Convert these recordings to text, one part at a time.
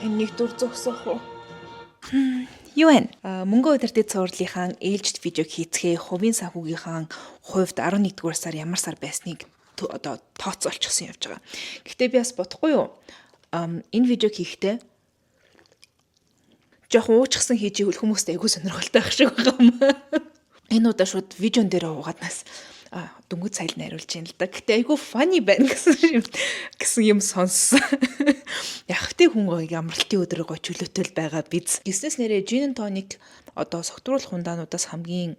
Энэ нэг дүр зогсоох уу? Юу вэ? Мөнгө удирдах цувралынхаа ээлжит видеог хийцгээе. Хувийн санхүүгийнхаа хувьд 11-р сар ямар сар байсныг одоо тооцоолчихсон явж байгаа. Гэхдээ би бас бодохгүй юу? Энэ видеог хийхдээ жоохон уучихсан хийж ивэл хүмүүст айгүй сонирхолтой байх шиг байгаа юм. Энэ удаа шууд видеон дээр уугаад нас дөнгөж сая л найруулж байна л да. Гэтэ айгүй funny байна гэсэн юм сонссон. Яг тэ хүн гоё амралтын өдөр гоё чөлөөтэй л байгаа биз. Гиснээс нэрээ gin and tonic одоо согтруулах хундаануудаас хамгийн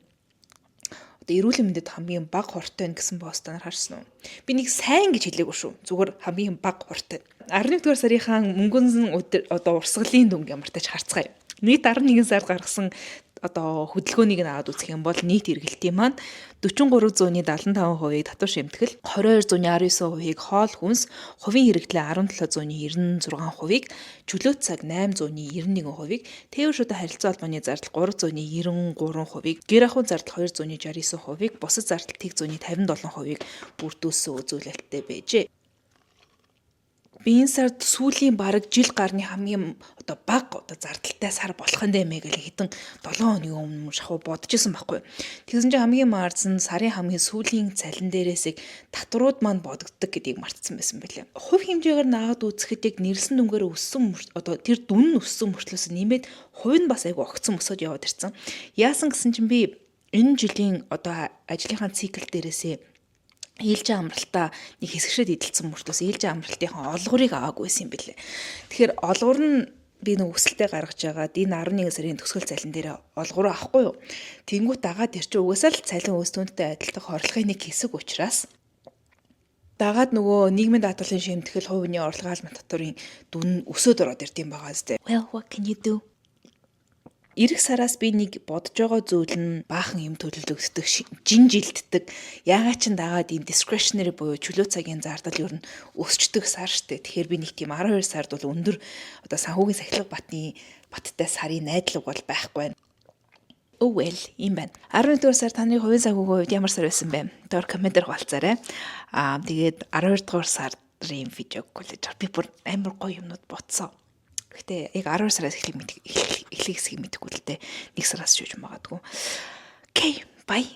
одоо эрүүл мэндэд хамгийн бага хортой байна гэсэн пост нар харсан уу? Би нэг сайн гэж хэлээгүй шүү. Зүгээр хамгийн бага хортой. 11 дугаар сарынхаа мөнгөн өдөр одоо урсгалын дүнг ямар тач харцгаая. Нийт 11 сард гаргасан одоо хөдөлгөөнийг нь аваад үзэх юм бол нийт эргэлтийн маань 43.75%-ийг татвар шимтгэл, 22.19%-ийг хоол хүнс, хувийн хэрэгтлээ 17.96%-ийг, чөлөөт цаг 8.91%-ийг, тээвэр шудан харилцан холбооны зардал 3.93%-ийг, гэр ахуйн зардал 269%-ийг, бусад зардал 157%-ийг бүрдүүлсэн үзүүлэлттэй байжээ. Би энэ сард сүүлийн бараг жил гарны хамгийн одоо бага одоо зардалтай сар болох нь дэмэ гэл хэдэн 7 хоногийн өмнө шахуу бодож исэн байхгүй. Тэгсэн чинь хамгийн марз нь сарын хамгийн сүүлийн цалин дээрээсээ татварууд маань бодогддог гэдгийг мартсан байсан байлээ. Хувь хэмжээгээр наагаад үзэхэд яг нэрлсэн дүнгээр өссөн, одоо тэр дүн нь өссөн мөртлөөс нэмээд хувь нь бас айгу огцон өсөд яваад ирсэн. Яасан гэсэн чинь би энэ жилийн одоо ажлынхаа цикл дээрээсээ ээлжийн амралтаа нэг хэсэгшээд эдэлсэн мөртлөөс ээлжийн амралтынхаа олгорыг аваагүй байсан юм билээ. Тэгэхээр олгор нь би нэг өсөлтөө гаргаж байгаад энэ 11 сарын төгсгөл цалин дээр олгороо авахгүй юу. Тэнгүүт дагаад тэр чинь угаасаа л цалин өстөнтэй адилтах хорлохын нэг хэсэг учраас дагаад нөгөө нийгмийн даатгалын шимтгэл, хувийн орлого, албан татварын дүн өсөөд ороод ирд юм байгаа зү. Well, what can you do? Ирэх сараас би нэг бодож байгаа зүйл нь баахан юм төлөвлөгддөг, жин жилддэг. Яагаад ч дагаад ийм discretionary буюу чөлөө цагийн зардал ер нь өсчдөг сар штэ. Тэгэхээр би нэг тийм 12 сард бол өндөр одоо санхүүгийн сахилга батны баттай сарын найдлага бол байхгүй байна. Oh well, юм байна. 11 дугаар сар таны хувийн санхүүгийн хувьд ямар сар байсан бэ? Доор комментээр хуваалцаарай. Тэгээд 12 дугаар сарын видеог хүлээж би бүр амар гоё юмнууд бодсон. Гэтэ яг 12 сараас эхлэх эхлэх хэсгийг мэдэхгүй л дээ. Нэг сараас шүүж магадгүй. Okay, bye.